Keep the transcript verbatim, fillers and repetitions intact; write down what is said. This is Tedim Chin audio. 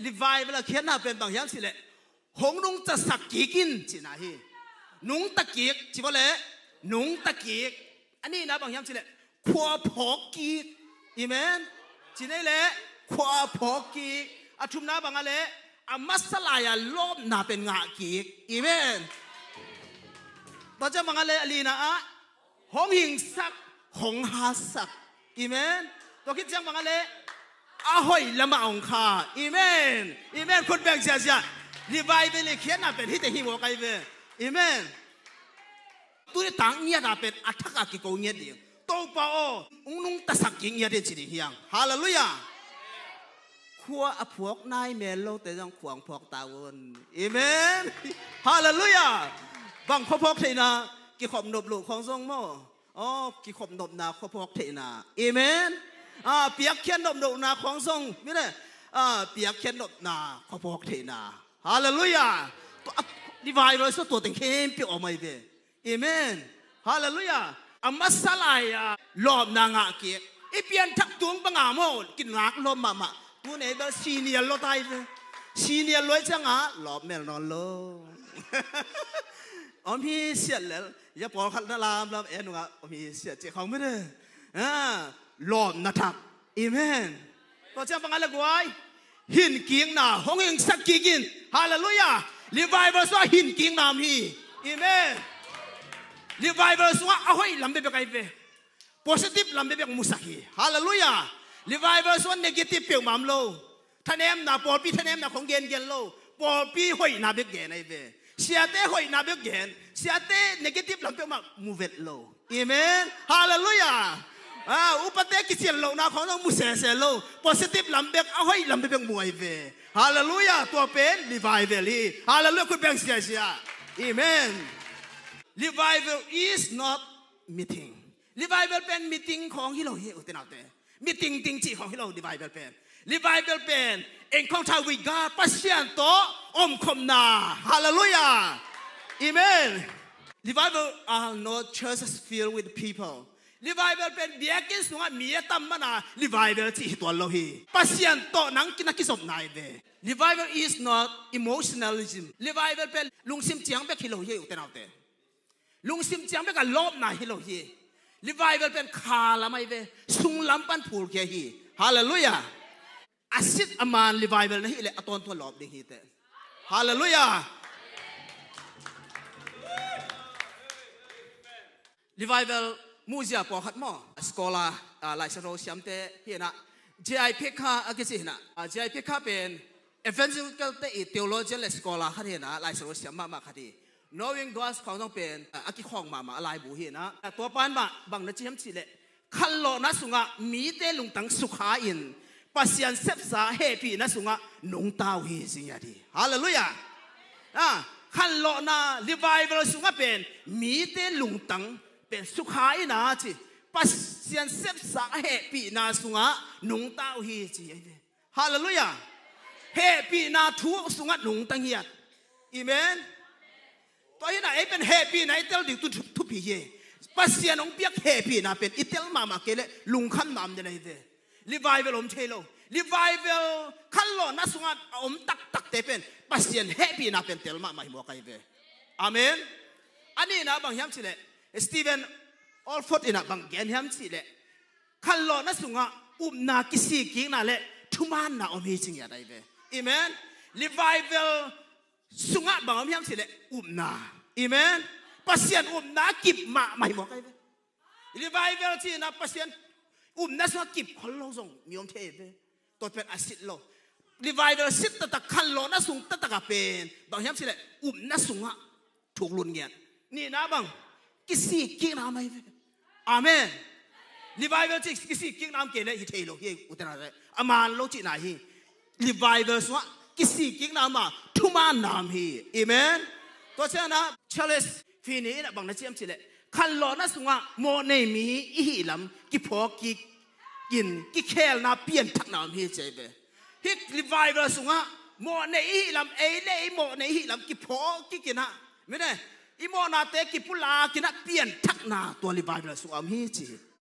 Revival a khiatna pen bang hiam cih leh hong nungta sak kik in cihna hi. Nungta kik ci vua leh, nungta kik. A nihna bang hiam cih leh khua phawk kik. Amen. Ci nei leh khua phawk kik. A thumna bang a leh a masa lai-a lawpna pen ngah kik. Amen. Tua ciang bang a leh a lina ah hong hingsak, hong hasak. Amen. Tua khit ciang bang a leh a hoih lamah hong kha. Amen. Amen. Khut beng ziahziah. Revival i khiatna pen hite hi mawk ahi ve. Amen. Tuni tang ngiat a pen a thak a kiko ngiat ding. Topa aw, hong nungta sak kik ngiat in ci ding hi hang. Halleluiah. Khua a phuak nai mel lote zong khua hong phuak ta un. Amen. Halleluiah. Bang khua phawk theihna, kikhop nop loh khawng zong maw. Aw, kikhop nopna khua phawk theihna. Amen. Ah, piakkhiat nop lohna khawng zong. Mine, ah, piakkhiat nopna khua phawk theihna. Halleluiah. Tua, ah, revival sung tua teng khempeuh om ahi ve. Amen. Halleluiah. A masa lai-a lawpna ngah kik. I pianthak tung banga maw, kinlak lawp mahmah. Tu nei bel senior lua tai ve. Senior lua ciangah lawp mel nawn lo. Om hi siat lel. Ya pawlkhat na lamlam e nungah om hi siat cih khawng mite. Ah, lawpna thak. Amen. Tua ciang bang a leh guai, hin kikna hong hingsak kik in. Halleluiah. Revival sungah hin kikna om hi. Amen. Revival sungah a hoih lam bekbek ahi ve. Positive lam bekbek musak hi. Halleluiah. Revival sungah negative peuhmah om lo. Thanemna, pawlpi thanemna khong gengen lo. Pawlpi hoihna bek gen ahi ve. Siate hoihna bek gen. Siate negative lam peuhmah mu vet lo. Amen. Halleluiah. Ah, upate kician lohna khong zong mu sese lo. Positive lam bek, a hoih lam bek mu ahi ve. Halleluiah. Tua pen revival hi. Halleluiah. Khut beng siasia. Amen. Revival is not meeting. Revival pen meeting khong hi lo hi, ute naute. Meeting ting cih khong hi lo, revival pen. Revival pen encounter with God, Pasian tawh omkhopna. Halleluiah. Amen. Revival are not churches filled with people. Revival pen biakinn sungah mi a tam mana revival cih hi tuan lo hi. Pasian tawh nang kina kizopna hi ve. Revival is not emotionalism. Revival pen lungsim ciang bek hi lo hi, ute naute. Lungsim ciang bek a lawpna hi lo hi. Revival pen kha lam ahi ve, sunglam pan phulkhia hi. Halleluiah. A sit a man revival na hih leh a tawntung a lawp ding hi teh. Halleluiah. Revival muhzia pawlkhat maw, scholar, ah, laisiangtho siamte hi inah, J I Packer a kici hi inah, ah, J I Packer pen evangelical te i theologian le scholar khat hi inah, laisiangtho siam mahmah khat hi. Knowing God khawng zong pen, ah, a kikhawng mahmah a laibu hi inah. Ah, tua pan mah bang na ci hiam cih leh, khanlawhna sungah mite lungtang sukha in Pasian sepsa hehpihna sungah nungta uh hi, ci ngiat hi. Halleluiah. Ah, khanlawhna revival sungah pen mite lungtang pen sukha in a ci, Pasian sepsa hehpihna sungah nungta uh hi, ci hi ve. Halleluiah. Hehpihna thu sungah nungta ngiat. Amen. Tua hi inah ei pen hehpihna i tel ding tu thupi hi. Pasian hong piak hehpihna pen i tel mahmah kei leh lungkhamna om den ahi ve. Revival om thei lo. Revival khanlawhna sungah a om taktakte pen Pasian hehpihna pen tel mahmah hi mawk ahi ve. Amen. A nihna bang hiam cih leh, Stephen Olford inah bang gen hiam cih leh, khanlawhna sungah upna, kisikkikna le thumaanna om hi, ci ngiat ahi ve. Amen. Revival sungah bang om hiam cih leh upna. Amen. Pasian upna kip mahmah hi mawk ahi ve. Revival ci inah Pasian upna sungah kip khol lo zong mi om thei ve. Tua pen a sit lo. Revival sit taktak, khanlawhna sung taktak a pen bang hiam cih leh upna sungah thuk lut ngiat. Nihna bang, kisikkikna om ahi ve. Amen. Revival ci kisikkikna om kei leh hi thei lo hi, ute naute. A man lo cihna hi. Revival sungah kisikkikna om a, thumaanna om hi. Amen. Tua ciangah Charles Finney inah bang na ci hiam cih leh, khanlawhna sungah mawhnei mi i hih lam kiphawk kik in kikhelna pianthakna om hi, ci ahi ve. Hih revival sungah mawhnei i hih lam, ei le ei mawhnei i hih lam kiphawk kik in ah, mine, i mawhnate kipulak in ah pianthakna tua revival sungah om hi, ci hi.